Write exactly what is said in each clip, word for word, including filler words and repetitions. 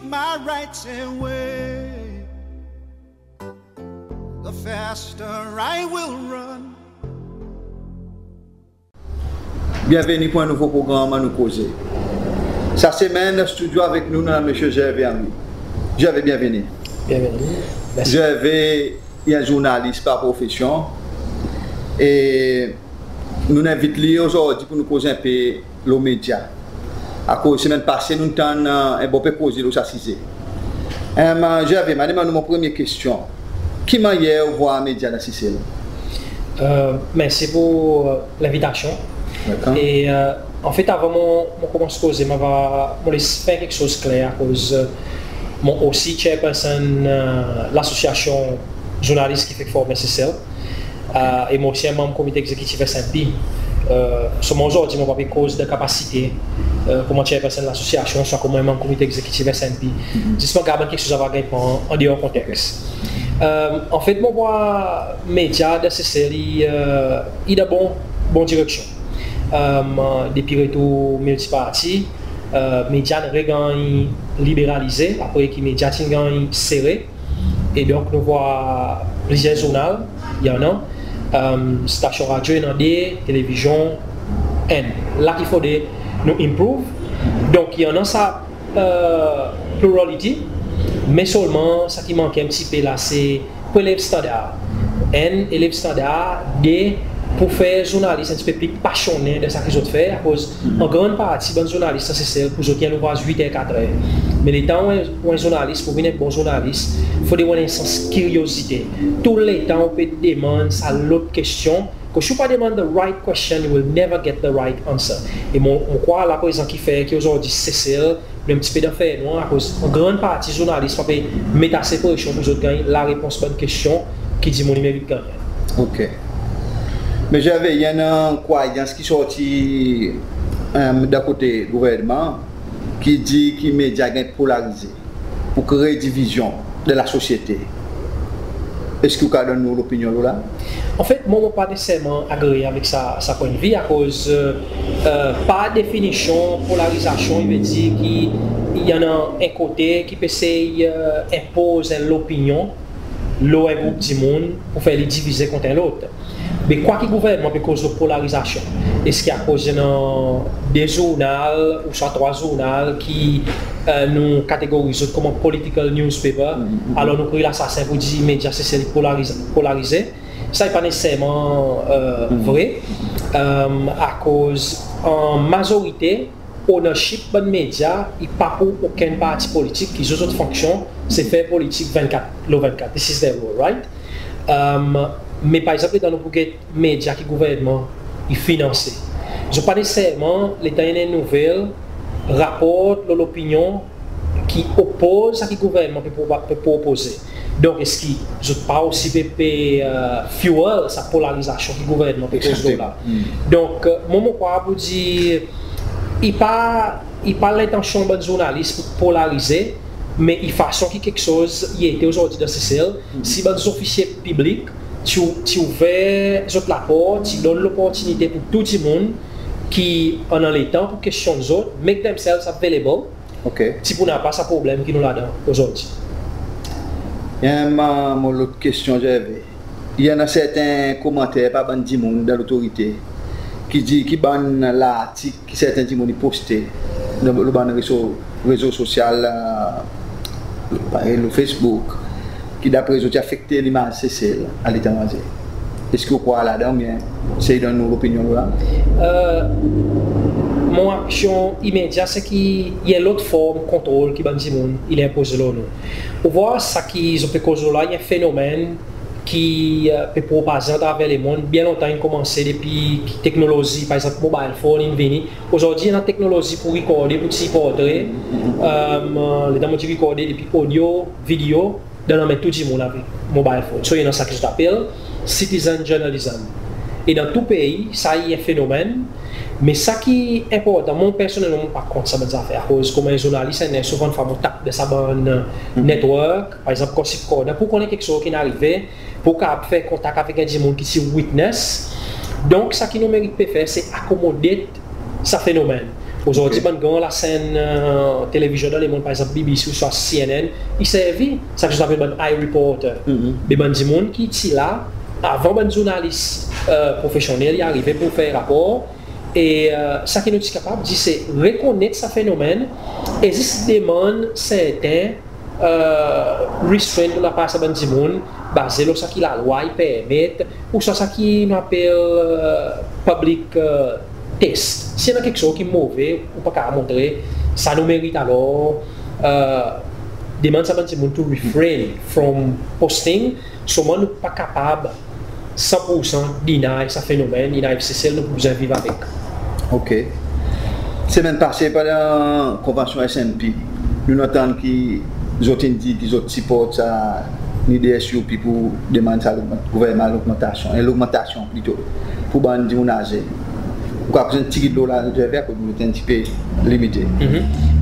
My rights away, the faster I will run. Byenveni pour en nouvo progranm Annou Koze. Sa semenn dan stidyo avek nou, nou annan Msye Gervais Henry. Gervais, byenveni. Byenveni. Mersi. Gervais i en zournalis par profesyon. E nou'n envit li ozordi pour nou koz en pe lo medya. Akoz semenn pase nou'n tann, e, en bon pe koze lo sa size. Em, Gervais, mon a demann ou mon premye kestyon. Ki mannyer ou vwar medya dan Sesel? E, mersi pour, e, lenvitasyon. Welcome. E, e, anfet, avan mon, mon konmans koze, mon ava, mon les fer keksoz kler akoz, e, mon osi chairperson, e, lasosyasyon zournalis ki fek formen Sesel. E, e mon osi en manm komite egzekitif S N P. E, selman ozordi mon pa pe koz dan kapasite, e, konman chairperson lasosyasyon, swa konman en manm komite egzekitif S N P. Zis mon gard bann keksoz ava ganny pran an deor konteks. E, anfet, mon vwar medya dan Sesel i, e, i dan bon, bon direksyon. E, depi retour miltiparti, e, medya in reganny liberalize, apre ki medya ti'n ganny sere. E donk, nou vwar plizyer zournal, i annan, e, stasyon radyo, i annan de, televizyon, enn. La ki fodre nou improve. Donk, i annan sa, e, plurality, me selman sa ki manke en pti pe la, se pour elev standar. Enn, elev standar, de, pour fer zournalis en pti pe pli pasyonnen dan sa ki zot fer, akoz an gran parti bann zournalis sa Sesel, pour zot i en louvraz wit er, kat er. Me letan ou en, ou en zournalis, pour vin en bon zournalis, fodre ou annan en sans kiryozite. Touletan ou pe demann sa lot kestyon. Akoz si ou pa demann the right question, you will never get the right answer. E mon, mon krwar la prezan ki fer ki ozordi Sesel, nou en pti pe dan fernwar, akoz an gran parti zournalis pa pe met ase presyon pour zot ganny larepons bann kestyon ki dimoun i merit gannyen. OK. Me Gervais, i annan krwayans ki sorti, em, dan kote gouvernman, ki dir ki medya ganny polarize pour kree divizyon dan lasosyete. Eski ou kapab donn nou lopinyon lo la? Anfet, mwan, mon pa neseserman agree avek sa, sa pwennvi, akoz, e, e, par definisyon, polarizasyon, i vedir ki i annan en kote ki pe sey, e, enpoz en lopinyon lo en group dimoun pour fer li divize kont en lot. Me kwa ki gouvernman pe koz lo polarizasyon? Eski akoz i annan de zournal ouswa trwa zournal ki, e, nou kategoriz zot konman political newspaper, alor nou kriy lasasen pour dir medya Sesel i polarize, polarize? Sa i pa neseserman, e, vre, e, akoz an mazorite, ownership bann medya i pa pour okenn parti politik, ki zot, zot fonksyon se fer politik vennkat lo vennkat. This is their role, right? E, me par egzanp, letan nou pou get medya ki gouvernman i finanse, zot pa neseserman, letan i annan en nouvel, raport lo lopinyon ki opoz sa ki gouvernman pe pro-, pe propoze. Donk, eski zot pa osi pe, pe, e, fuel sa polarizasyon ki gouvernman pe koz lo la? Donk, e, mwan, mon krwar pour dir, i pa, i pa lentansyon bann zournalis pour polarize, me i fason ki keksoz i ete ozordi dan Sesel, si bann zofisye piblik ti ou-, ti ouver zot laport, ti donn loportinite pour tou dimoun ki annan letan pour kestyonn zot, make themselves available, OK, ti pou napa sa problenm ki nou ladan ozordi. Em, mon lot kestyon, Gervais. I annan serten komanter par bann dimoun dan lotorite ki dir ki bann lartik ki serten dimoun i poste lo, lo bann rezo, rezo sosyal, e, parey lo Facebook, ki dapre zot i afekte limaz Sesel aletranze. Eski ou krwar ladan oubyen sey donn nou lopinyon la? E, mon reaksyon imedya se ki i annan lot form kontrol ki bann dimoun i enpoze lo nou. Ou war sa ki zot pe koz lo la, i en fenomenn ki, e, pe propaze atraver lemonn. Byen lontan in konmanse depi teknolozi, par egzanp, mobile phone in vini. Ozordi i annan teknolozi pour rekorde, pour tir portre. E, letan mon dir rekorde, depi audio, video, dan lanmen tou dimoun avek mobile phone. So, i annan sa ki zot apel citizen journalism. E dan tou pei, sa i en fenomenn. Me sa ki enportan, mwan personnelman mon pa kont sa bann zafer. Akoz konman en zournalis, enn, souvan fwa mon tap dan sa bann, e, network, par egzanp, Gossip Corner, pour konnen keksoz ki'n arive, pour kapab fer kontak avek en dimoun ki ti witness. Donk, sa ki nou merit pe fer, se akomode sa fenomenn. Ozordi bann gran lasenn televizyon dan lemonn, par egzanp B B C ouswa C N N, i servi sa ki zot apel bann eye reporter. Be bann dimoun ki ti la avan bann zournalis profesyonnel i arive pour fer rapor. E sa ki nou ti kapab dir se rekonnet sa fenomenn e zis demann serten restraint lo lapar sa bann dimoun, baze lo sa ki lalwa i permet, ouswa sa ki nou apel public taste. Si i annan keksoz ki move, ou pa kapab montre, sa nou merit, alor demann sa bann dimoun to refrain from posting. Selman nou pa kapab san pour san deny sa fenomenn, i ariv Sesel, nou pou bezwen viv avek. Ok. Semenn pase pandan konvansyon S N P, nou'n antann ki zot in dir ki zot siport sa lide S U P pour demann sa gouvernman logmantasyon, en logmantasyon plito pour bann dimoun aze. Ou kapab prezant tigit lo la, akoz nou en pti pe limite.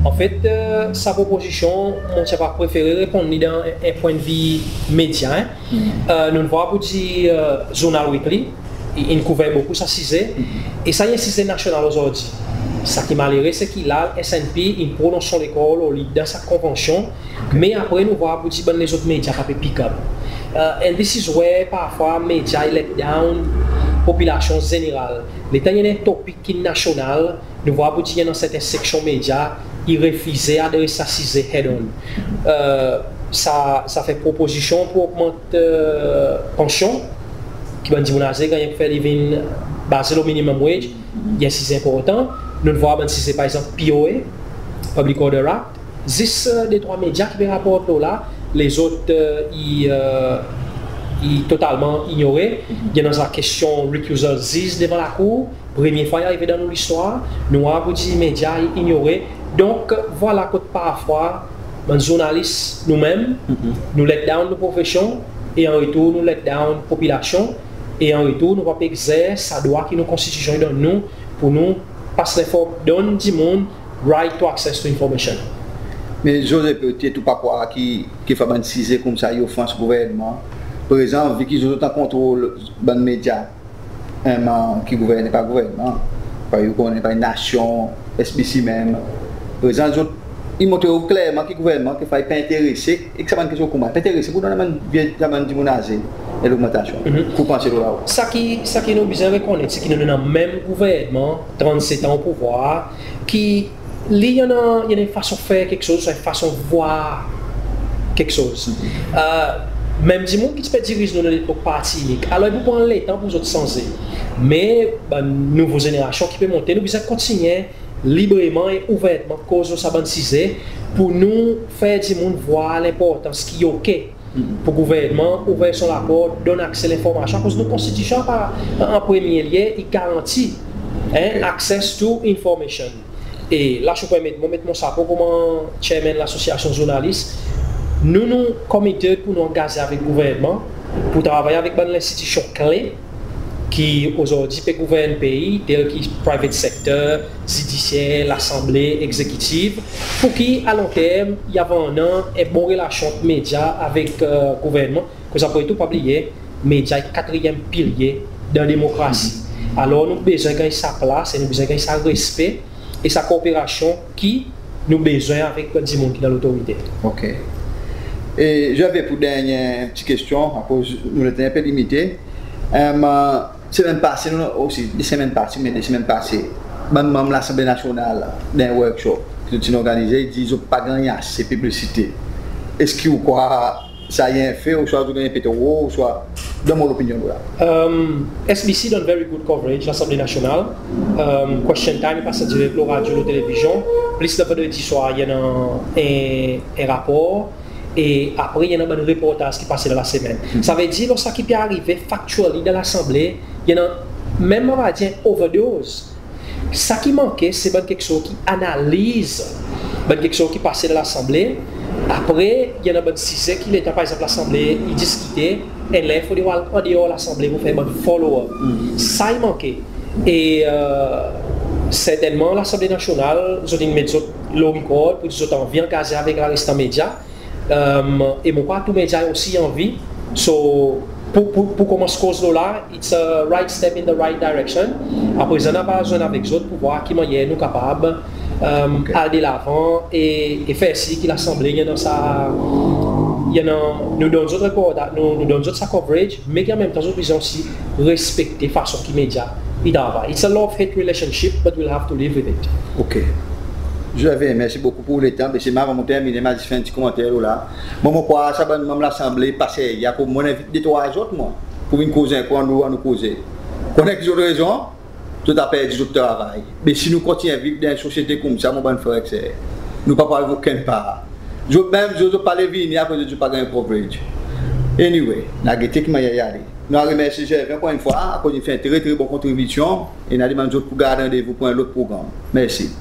Anfet sa propozisyon, mon ti a prefere reponn li dan en pwennvi medya. Nou'n vwar pour dir Journal Weekly in kouver bokou sa size. E sa i en size nasyonal ozordi. Sa ki malere se ki la S N P in pronons son lekor lo li dan sa konvansyon, me apre nou vwar pour dir bann lezot medya pa pe pick up. And this is where parfwa medya i let down popilasyon zeneral. Letan i annan en topik ki nasyonal, nou vwar pour dir i annan serten seksyon medya i refize adres sa size head on. Sa, sa fer propozisyon pour ogmant pansyon, ki bann dimoun aze i gannyen pour fer li vin baze lo minimum wage, i en size enportan. Nou'n vwar bann size par egzanp P O A, Public Order Act, zis de trwa medya ki pe raport lo la, lezot i, i totalman inyore. I annan sa kestyon recusal ziz devan lakour, premye fwa i arive dan nou listwar, nou vwar pour dir medya i inyore. Donk vwala kot parfwa bann zournalis, nou menm, nou let down nou profesyon, e an retour nou let down popilasyon, e an retour nou pa pe egzers sa drwa ki nou konstitisyon i donn nou pour nou pas lenform, donn dimoun right to access to information. Me Joseph, petet ou pa krwar ki kekfwa bann size koumsa i ofans gouvernman? Prezan, vi ki zot an kontrol bann medya, ki gouvern, pa gouvernman, parey ou konnen, parey Nasyon, S B C menm, prezan zot i montre ou klerman ki gouvernman kekfwa i pa enterese ek sa bann keksoz koumsa, pa enterese pour donn bann vye, sa bann dimoun aze en logmantasyon. Ki ou panse lo la? Sa ki, sa ki nou bezwen rekonnet, se ki nou annan menm gouvernman trannset an o pouvwar, ki li i annan, i annan en fason fer keksoz, en fason vwar keksoz. Menm dimoun ki ti pe diriz nou dan lepok parti inik, alor i pou pran letan pour zot sanze. Me bann nouvo zenerasyon ki pe monte, nou bezwen kontinyen libreman e ouvertman koz lo sa bann size pour nou fer dimoun vwar lenportans ki i ok pour gouvernman ouver son laport, donn akse lenformasyon, akoz nou konstitisyon pa, an premye lye, i garanti, en, access to information. E la, si ou permet mwan met mon sapo konman chairman Lasosyasyon Zournalis, nou, nou committed pour nou angaze avek gouvernman, pour travay avek bann lenstitisyon kle ki ozordi pe gouvern pei, tel ki private sector, zidisyer, Lasanble, egzekitif, pour ki a lonterm i ava annan en bon relasyon ant medya avek gouvernman. Akoz apre tou, pa bliye, medya i katriyenm pilye dan demokrasi. Alor nou bezwen ganny sa plas e nou bezwen ganny sa respe e sa kooperasyon ki nou bezwen avek dimoun ki dan lotorite. Ok. E Gervais, pour dernyen pti kestyon, akoz nou letan en pe limite. Semenn pase, nou osi, de semenn pase, me de semenn pase, bann manm Lasanble Nasyonal, dan en workshop ki zot ti'n organize, i dir zot pa ganny ase piblisite. Eski ou krwar sa i en fe, ouswa zot ganny en pe tro, ouswa, donn mwan ou lopinyon lo la? S B C donn very good coverage Lasanble Nasyonal. Question Time i pas an direk lo radyo, lo televizyon. Plis dan vandredi swar i annan en, en rapor. E apre i annan bann reportaz ki pase dan lasemenn. Savedir lo sa ki pe arive factually dan Lasanble, i annan menm, mon ava dir, en overdose. Sa ki manke se bann keksoz ki analiz bann keksoz ki pase dan Lasanble. Apre i annan bann size ki letan, par egzanp, Lasanble i diskite, en ler fodre al an deor Lasanble pour fer bann follow up. Sa i manke. E sertennman Lasanble Nasyonal, zot in met zot lo rikord pour dir zot anvi angaze avek larestan medya. E mon krwar tou medya osi anvi. So pour, pour, pour konmans koz lo la, it's a right step in the right direction. Aprezan nou ava zwenn avek zot pour vwar ki mannyer nou kapab al de lavan e, e fer sir ki Lasanble i annan sa, i annan, nou donn zot rekord, nou, nou donn zot sa coverage, me ki an menm tan zot bezwen osi respekte fason ki medya i travay. It's a love-hate relationship, but we'll have to live with it. Ok. Gervais, mersi bokou pour letan. Me selman avan mon terminen, mon a zis fer en pti komanter lo la. Mwan mon krwar sa bann manm Lasanble pa serye, akoz mon envit de trwa zot mwan pour vin koz en kou, annou, annou koze. Konnen ki zot rezon? Zot a perdi zot travay. Me si nou kontinyen viv dan en sosyete koumsa, mon bann frer ek ser, nou pa pou al okenn par. Zot menm, zot, zot pa le vini akoz zot pa ganny coverage. Anyway, nou a gete ki mannyer i ale. Nou a remersi Gervais ankor en fwa, akoz in fer en tre, tre bon kontribisyon, e nou a demann zot pour gard randevou pour en lot progranm. Mersi.